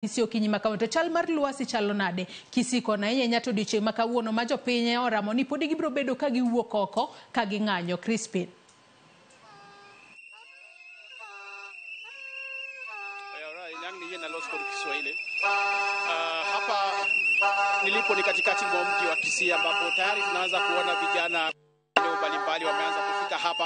Kisii okinyi ma kawuono. To chal mar lwasi chalo nade Kisii kona ahinya to odiochieng' ma kawuono ma jopiny oramo ni podi gibiro bedo ka giwuok oko ka ging'anyo. Crispin. Kiswahili. Hapa nilipo ni katikati mwa mji wa Kisii ambapo tayari tunaanza kuona vijana mbalimbali wameanza kufika hapa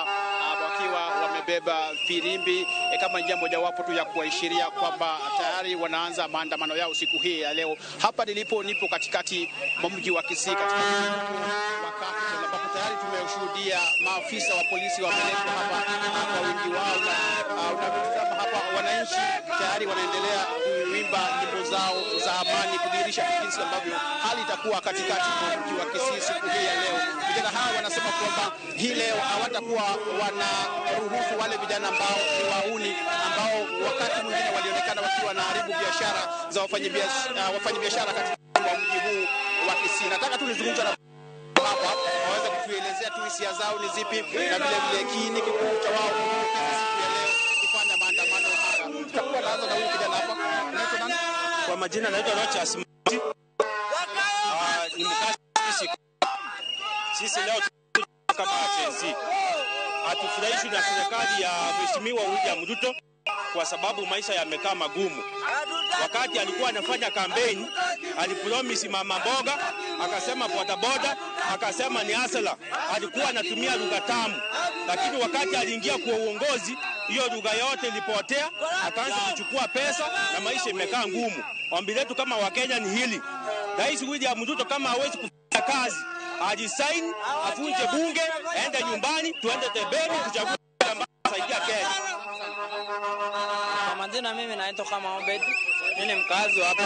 wakiwa wamebeba firimbi kama njia mojawapo tu ya kuashiria kwamba tayari wanaanza maandamano yao siku hii ya leo. Hapa nilipo nipo katikati mwa mji wa Kisii katika mji wa Capital ambapo tayari tumeshuhudia maafisa wa polisi wameletwa hapa kwa wingi wao, na unavyotazama hapa wananchi tayari wanaendelea kuimba nyimbo zao za amani kudhihirisha jinsi ambavyo hali itakuwa katikati mwa mji wa Kisii siku hii ya leo. Vijana hawa wanasema kwamba hii leo hawatakuwa wanaruhusu wale vijana ambao ni wahuni ambao wakati mwingine walionekana wakiwa wanaharibu biashara za wafanyabiashara katika mji huu wa Kisii. Nataka tu nizungumze na hapa waweze kutuelezea tu hisia zao ni zipi na vile vile kiini kikuu cha wao siku ya leo kufanya maandamano haya. Tutakuwa naanza na huyu kijana hapa. Unaitwa nani? Kwa majina naitwa Rochas. Ni mkazi. Sisi leo kama Gen Z hatufurahishwi na serikali ya Mheshimiwa William Ruto kwa sababu maisha yamekaa magumu. Wakati alikuwa anafanya kampeni alipromise mama mboga, akasema bodaboda, akasema ni asala. Alikuwa anatumia lugha tamu, lakini wakati aliingia kwa uongozi hiyo lugha yote ilipotea, akaanza kuchukua pesa na maisha imekaa ngumu. Ombi letu kama Wakenya ni hili: Rais William Ruto kama hawezi kufanya kazi, ajisaini, afunje bunge, aende nyumbani, tuende tebeni kuchagua ambaye atasaidia Kenya. Kwa majina mimi naitwa kama Obed, mimi ni mkazi wa hapa.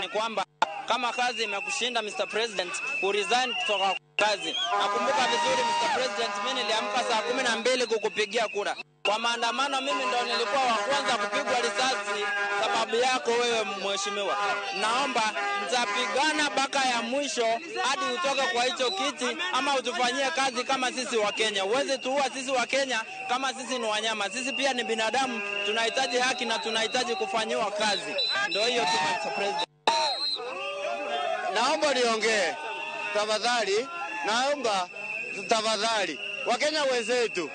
Ni kwamba kama kazi imekushinda Mr. President, uresign kutoka kazi. Nakumbuka vizuri Mr. President, mimi niliamka saa 12 kukupigia kura. Kwa maandamano mimi ndo nilikuwa wa kwanza kupigwa risasi sababu yako wewe mheshimiwa. Naomba mtapigana baka ya mwisho hadi utoke kwa hicho kiti ama utufanyie kazi kama sisi wa Kenya. Uweze tuua sisi wa Kenya kama sisi ni wanyama. Sisi pia ni binadamu, tunahitaji haki na tunahitaji kufanyiwa kazi. Ndio hiyo tu Mr. President. Naomba niongee tafadhali, naomba tafadhali Wakenya wenzetu,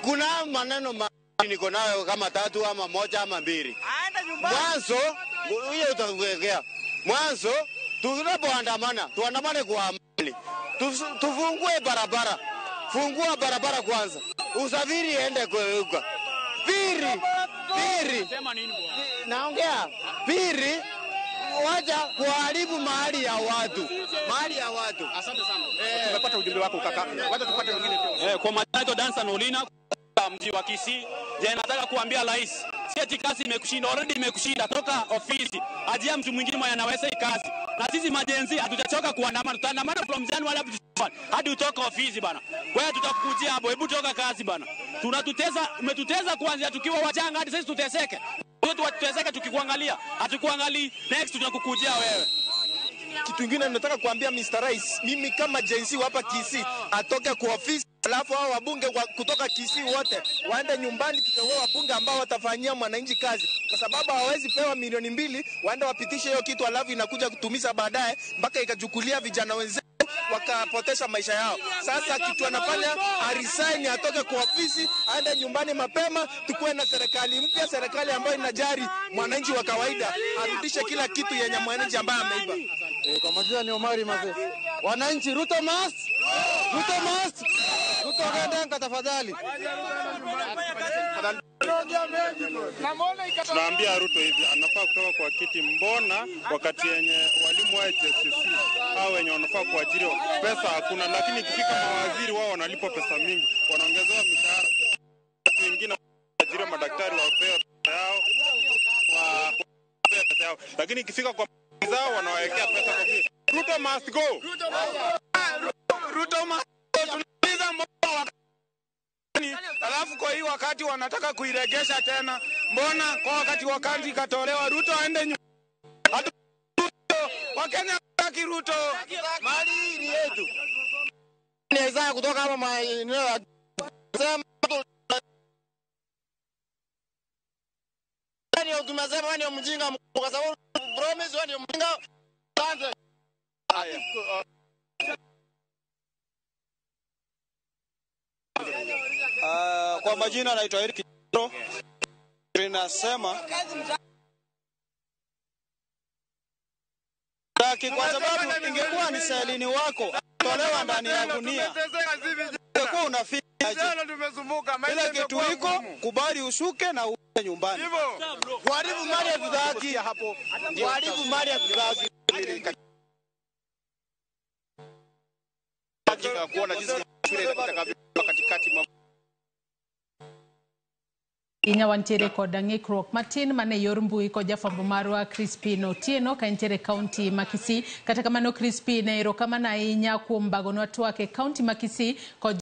kuna maneno niko nayo kama tatu ama moja ama mbili. Mwanzo hiyo utaongea. Mwanzo tunapoandamana, tuandamane kwa amani. Tufungue barabara. Fungua barabara kwanza. Usafiri ende kwa. Pili, pili. Naongea. Pili, wacha kuharibu mali ya watu. Mali ya watu. Asante sana. Tumepata ujumbe wako kaka. Wacha tupate wengine pia. Kwa majina Dansa Nolina mji wa Kisii. Je, nataka kuambia rais, si eti kazi imekushinda, already imekushinda, toka ofisi. Ajia mtu mwingine mwenye anaweza hii kazi. Na sisi majenzi hatujachoka kuandamana, tutaandamana from January up to December hadi utoka ofisi bana. Wewe tutakukujia hapo, hebu toka kazi bana. Tunatuteza, umetuteza kuanzia tukiwa wachanga hadi sisi tuteseke. Wote watuteseke tukikuangalia, hatukuangalii, next tunakukujia wewe. Kitu kingine nataka kuambia Mr. Rais, mimi kama Gen Z hapa Kisii, atoke kwa ofisi, alafu hao wabunge kutoka Kisii wote waende nyumbani, tuchague wabunge ambao watafanyia mwananchi kazi, kwa sababu hawawezi pewa milioni 2 waende wapitishe hiyo kitu, alafu inakuja kutumiza baadaye mpaka ikachukulia vijana wenzetu wakapoteza maisha yao. Sasa kitu anafanya, aresign, atoke kwa ofisi, aende nyumbani mapema, tukuwe na serikali mpya, serikali ambayo inajali mwananchi wa kawaida, arudishe kila kitu yenye mwananchi ambaye ameiba. Kwa majina ni Omari Maze. Wananchi, Ruto must. Ruto must. Ruto genda tafadhali. Tunaambia Ruto hivi anafaa kutoka kwa kiti. Mbona wakati yenye walimu wa HSCC hao wenye wanafaa kuajiriwa pesa hakuna, lakini ikifika mawaziri wao wanalipwa pesa mingi, wanaongezewa mishahara. Watu wengine waajiriwa, madaktari wapewe pesa yao, wapewe pesa yao, lakini ikifika kwa zao wanawekea pesa kwa ofisi. Ruto must go. Ruto must go. Tunauliza mbona alafu kwa hii wakati wanataka kuiregesha tena, mbona kwa wakati wakati ikatolewa? Ruto aende nyumbani. Wakenya hataki Ruto. Mali hii ni yetu. Ni Isaya kutoka hapa maeneo ya sema Wewe ndio tumesema wewe ndio mjinga kwa sababu promise wewe ndio mjinga. Asante. Kwa majina naitwa Eric Kitro. Tunasema taki kwa sababu ingekuwa ni selini wako tolewa ndani ya gunia, ungekuwa unafika ile kitu iko kubali, ushuke na uende nyumbani. Kuharibu mali ya tutaki hapo kuharibu mali ya tutaki kuona jinsi shule itakavyokuwa katikati mwa Inya wantiere kod ng'ikruok matin mane yor mbui kod jafwambo marwa Crispin Otieno ka entiere kaunti ma Kisii. Kata kamano Crispin, erokamano ahinya kuom bagonwa twak e kaunti ma Kisii kod